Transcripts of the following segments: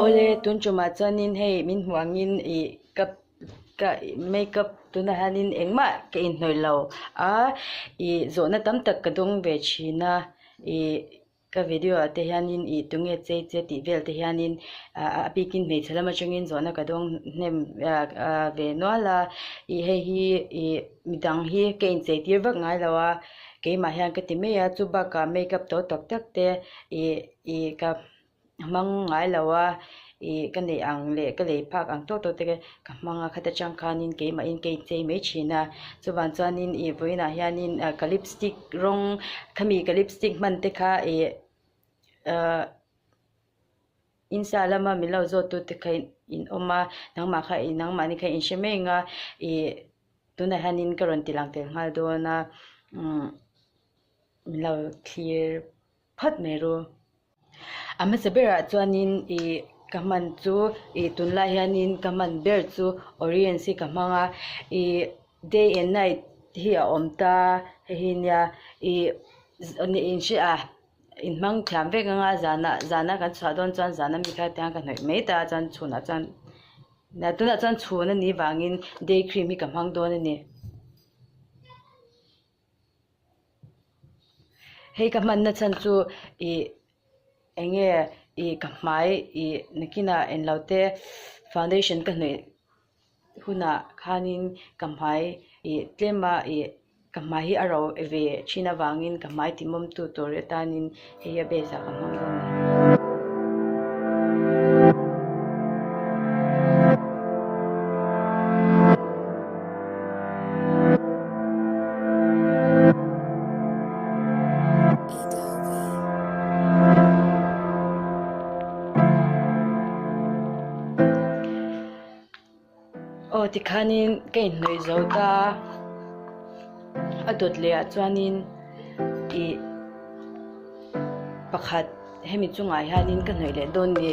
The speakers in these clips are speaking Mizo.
Awle tun tumah chuanin hei min hmuh angin ih ka ka makeup tunah hianin engmah ka inhnawih lo a ih zawhna tam tak ka dawng ve thin a ih Ka video ah te hianin ih tunge chei che tih vel te hianin a bikin hmeichhe lam atangin zawhna ka dawng hnem ve nual a, ih hei hi ih midang hi ka inchei tir vak ngai lo a, keimah hian ka ti mai a, chu bakah makeup to tak tak te ih ih ka hmang ngai lo a, ih ka neih ang leh ka lei phak ang tawk tawk te ka hmang a, khata tang khanin keimahin ka inchei mai thin a, chuvang chuanin ih vawiinah hianin ka lipstick rawng khami ka lipstick hman te kha ih ahh insta lama min lo zawt tu te kha in awm a nangmah kha nangmahni kha in hre mai ang a ih tunah hianin ka rawn ti lang tel nghal dawn a umm min lo thlir phawt mai ru. A hmasa berah chuanin ih ka hman chu ih tunlai hianin ka hman ber chu Orient hi ka hmang a ih day and night hi a awm ta hei hi nia ih inhria a inhmang thiam vek anga zanah zana kan chhuah dawn chuan zana mi kha tiang ka hnawih mai ta a chuan chhunah chuan tunah chuan chhun a nih vangin day cream hi ka hmang dawn a ni. Hei ka hmanna chhan chu ih eng nge ih ka hmai ih nakinah englo te foundation ka hnawih hunah khanin ka hmai ih tlem a ih ka hmai hi a ro ve thin avangin ka hmai timawm tu tur atanin hei hi a base ah ka hmang dawn a ni. Aw tikhanin ka inhnawih zo ta a dawt leh ah chuanin ih pakhat hemi chungah hianin ka hnawih leh dawn ni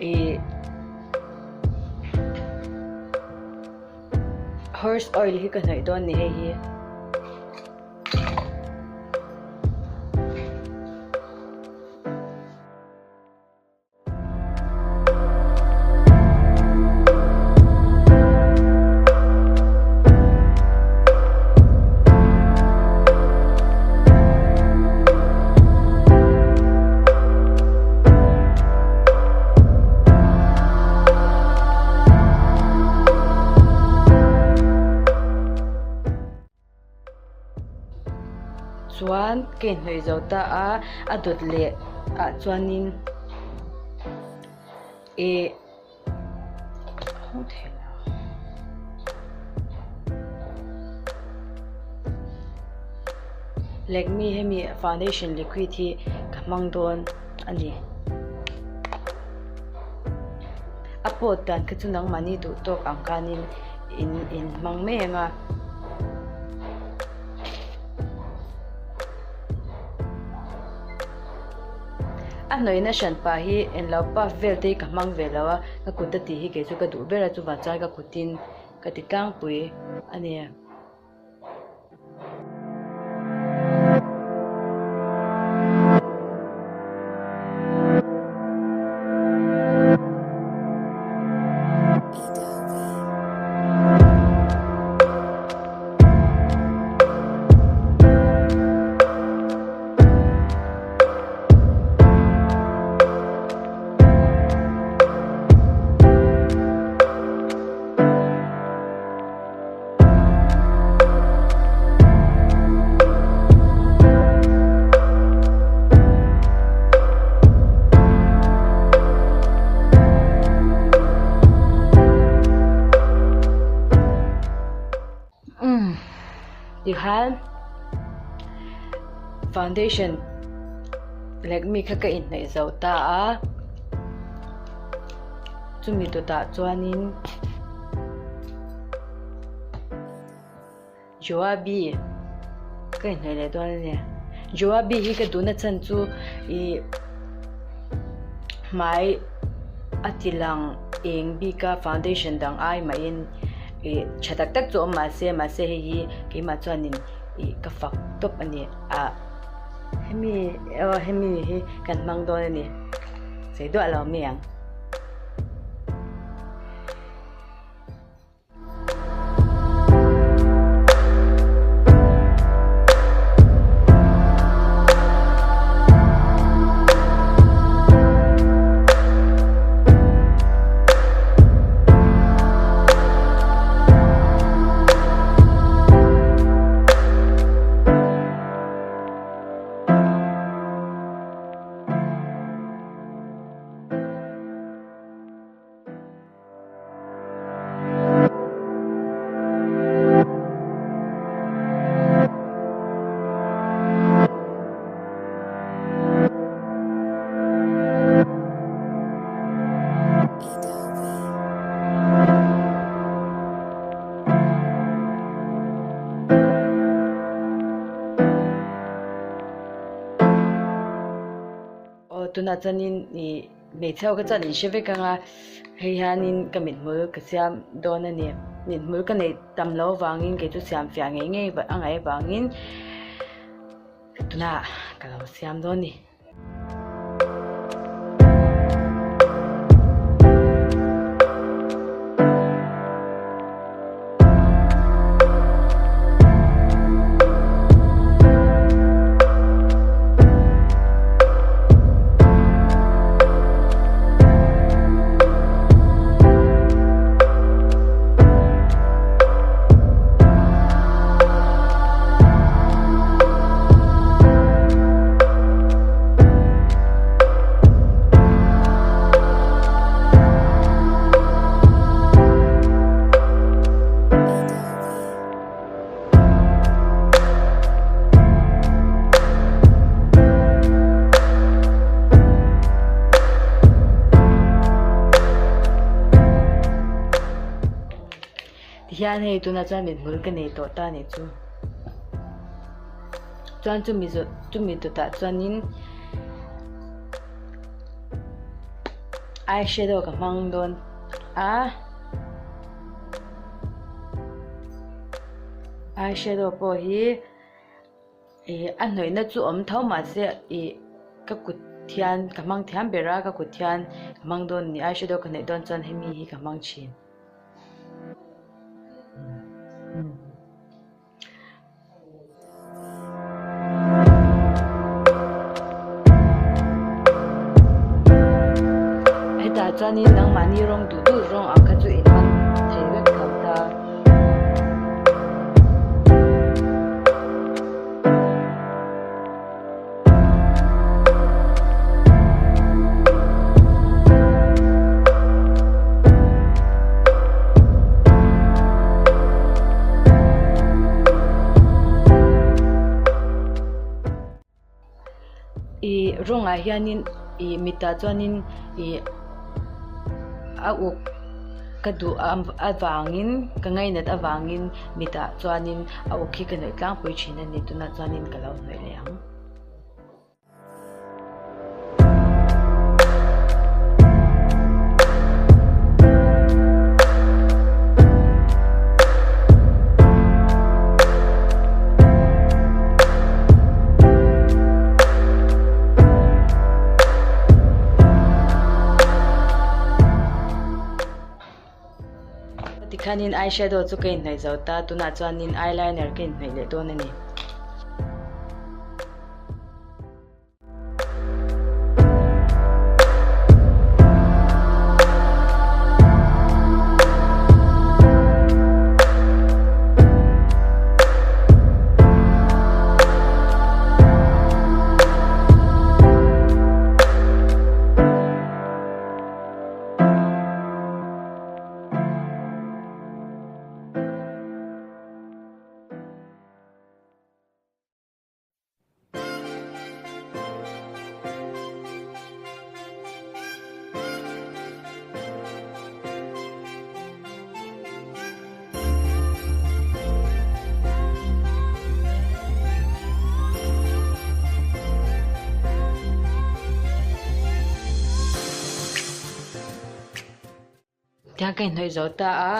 ih horse oil hi ka hnawih dawn ni hei hi. Chuan ka inhnawih zo ta a, a dawt leh ah chuanin ih Lakme hemi foundation liquid hi ka hmang dawn a ni. A pawt dan kha chu nangmahni duh tawk ang khanin in in hmang mai ang a. A hnawihna hran pah hi englo puff vel te hi ka hmang ve lo a, ka kut a tih hi kei chu ka duh ber a chuvang chuan ka kutin ka ti tlangpui a ni. Tikhan foundation Lakme kha ka inhnaih zo ta a chumi dawtah chuanin Joabi ka inhnaih leh dawn a ni Joabi hi ka duhna chhan chu ih hmai a ti lang eng bik a foundation dang ai mahin ih tha tak tak chu a awm mahse mahse hei hi keimah chuanin ih ka fak tawp a ni ah hemi aw hemi hi kan hmang dawn a ni sawi duah lo mai ang. Aw tunah chuanin ih hmeichhe ho kha chuan in hre vek ang a, hei hianin ka mithmul ka siam dawn a ni. Mithmul ka neih tam loh avangin kei chu siam fiah ngei ngei a ngaih avangin tunah ka lo siam dawn a ni. Tihian hei tunah chuan mithmul ka nei tawh ta a nih chu. Chuan chumi zawh chumi dawtah chuanin eyeshadow ka hmang dawn a. Eyeshadow pawh hi ih a hnawihna chu awm tho mahse ih ka kut hian ka hmang thiam ber a ka kut hian ka hmang dawn a ni eyeshadow ka hnaih dawn chuan hemi hi ka hmang thin. Hetah chuanin nangmahni rawng duh duh rawng ang kha chu in hmang thei vek tho ta. Ih rawngah hianin ih mitah chuanin ih a uk ka duh avangin ka ngainat avangin mitah chuanin a uk hi ka hnawih tlangpui thin a ni tunah chuanin ka lo hnawih leh ang. Tikhanin eyeshadow chu ka inhnawih zo ta, tunah chuanin eyeliner ka inhnawih leh dawn a ni. Tiang ka inhnawih zo ta a.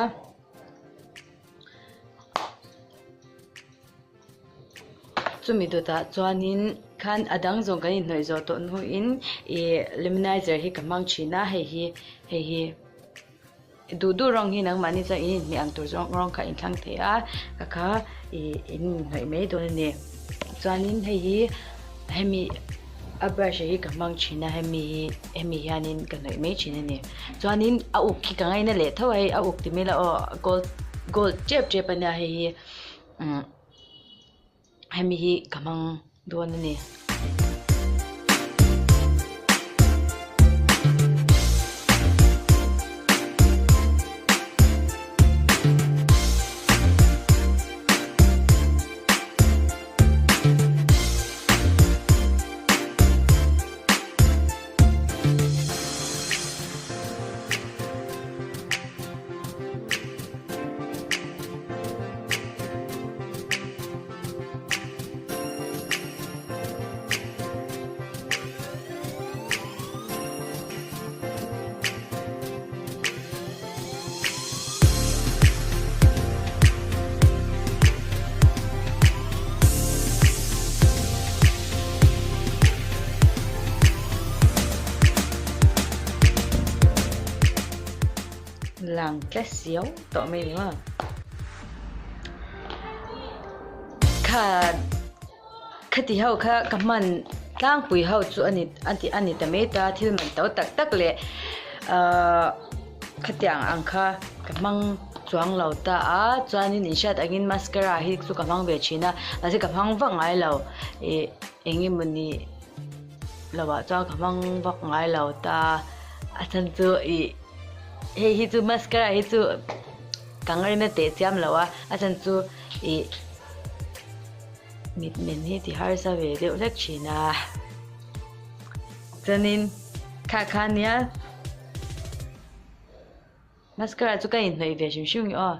Chumi dawtah chuanin khan a dang zawng kan inhnawih zawh tawh hnuin ih luminizer hi ka hmang thin a hei hi hei hi duh duh rawng hi nangmahni chuan in inhmeh ang tur zawng rawng kha in thlang thei a ka kha ih in inhnawih mai dawn a ni chuanin hei hi hemi a brush hi ka hmang thin a hemi hi hemi hianin ka hnawih mai thin a ni chuanin a uk hi ka ngaina leh tho a hei a uk ti mai ila aw gold gold tep tep a nia hei hi umm hemi hi ka hmang dawn a ni. Lang tle siau tawh mai ni maw. Kha khati ho kha ka hman tlangpui ho chu a ni a ni ta mai ta thil man to tak tak leh ahh khatiang ang kha ka hmang chuang lo ta a chuanin in hriat angin mascara hi chu ka hmang ve thin a mahse ka hmang vak ngai lo ih eng emawni lo ah chuan ka hmang vak ngai lo ta a chhan chu ih. Hei hi chu mascara hi chu ka ngaina teh chiam lo a a chhan chu ih mitmen hi ti harsa ve deuh hlek thin a chuanin kha kha nia mascara chu ka inhnawih ve hrim hrim nge aw.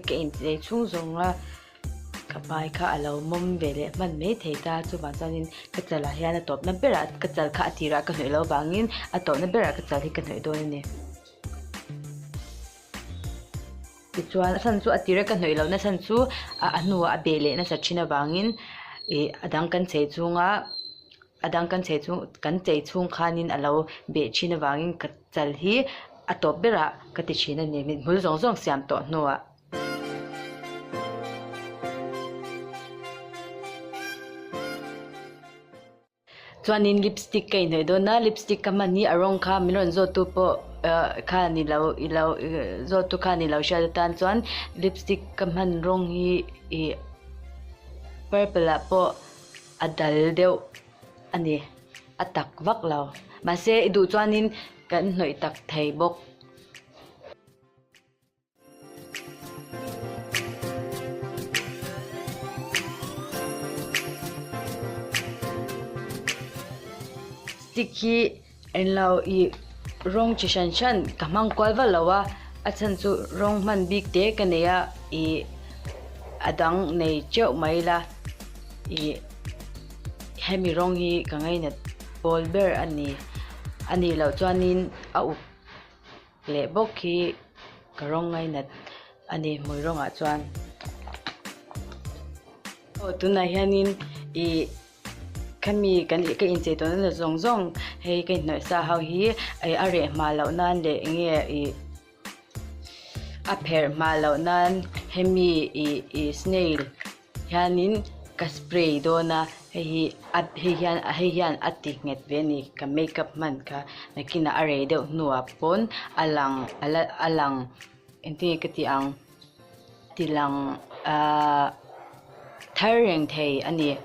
Ka inchei chhung zawng a ka hmai kha a lo mawm ve leh hman mai thei ta chuvang chuanin ka chal ah hian a tawpna berah ka chal kha a tirah ka hnawih loh vangin a tawpna berah ka chal hi ka hnawih dawn a ni. Tichuan a chhan chu a tira ka hnawih lohna chhan chu a hnuah a beh leh nasa thin avangin ih a dang kan chei chhunga a dang kan chei chhung kan chei chhung khanin a lo beh thin avangin ka chal hi a tawp berah ka ti thin a ni mithmul zawng zawng siam tawh hnuah. Chuanin lipstick ka inhnawih dawn a lipstick ka hman hi a rawng kha min rawn zawt tu pawh ah kha ni lo i lo zawt tu kha ni lo hriat atan chuan lipstick ka hman rawng hi ih purple ah pawh a dal deuh a ni a tak vak lo mahse i duh chuanin kan hnawih tak thei bawk. Stick hi englo ih rawng chi hran hran ka hmang kual vak lo a a chhan chu rawng hman bik te ka nei a ih a dang nei teuh mai ila ih hemi rawng hi ka ngainat pawl ber a ni a nih loh chuanin a uk. Leh bawk khi ka rawng ngainat a ni hmui rawngah chuan. Aw tunah hianin ih khami kan ka inchei tawhna la zawng zawng hei ka inhnawih sa ho hi ih a reh hma loh nan leh eng nge ih a pherh hma loh nan hemi ih ih snail Hianin ka spray dawn a hei hi a hei hian hei hian a ti nghet ve a ni ka makeup hman kha nakinah a rei deuh hnuah pawn a lang a la a lang engtin nge ka tih ang ti lang ahh thar reng thei a ni.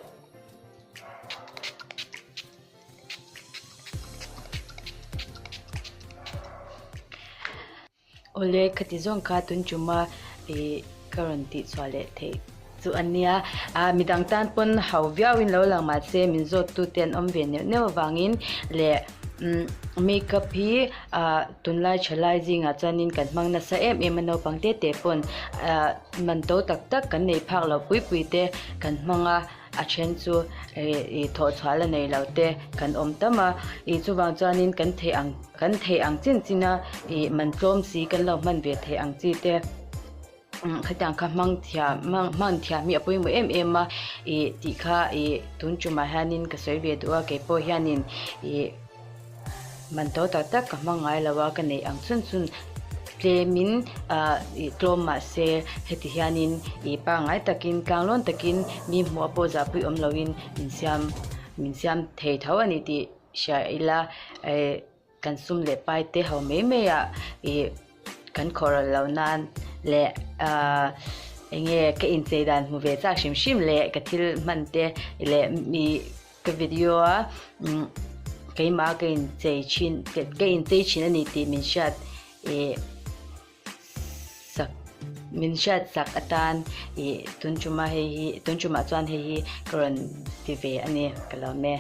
Awle khati zawng kha tun tuma ih ka rawn tih chhuah leh theih chu a nia. Ah midang tan pawn hau viau in lo lang mahse min zawt tu te an awm ve neuh neuh avangin leh umm makeup hi ah tunlai thalai zingah chuanin kan hmang nasa em em a naupang te te pawn ah man to tak tak kan nei phak loh pui pui te kan hmang a. A then chu ih thawh chhuah la nei lo te kan awm tam a, ih chuvang chuanin kan theih ang kan theih ang chin chin a ih man tlawm si kan lo hman ve theih ang chi te khatiang kha hmang thiam hman thiam hi a pawimawh em em a ih tih kha ih tun tumah hianin ka sawi ve duh a keipawh hianin ih. Man to tak tak ka hmang ngai lo a ka neih ang chhun chhun tlemin ah ih tlawm mah se heti hianin ih pangngai takin tlanglawn takin mi hmuh a pawh zahpui awm loin min siam min siam thei tho a ni tih hria ila eh kan sum leh pai te ho mai mai ah ih kan khawhral loh nan leh ah eng nge ka inchei dan hmu ve chak hrim hrim leh ka thil hman te leh ih. Ka video a keimah ka inchei thin ka inchei thin a ni tih min hriat ih sak min hriat sak atan ih tun ṭuma hei hi tun ṭumah chuan hei hi ka rawn ti ve a ni ka lawm e.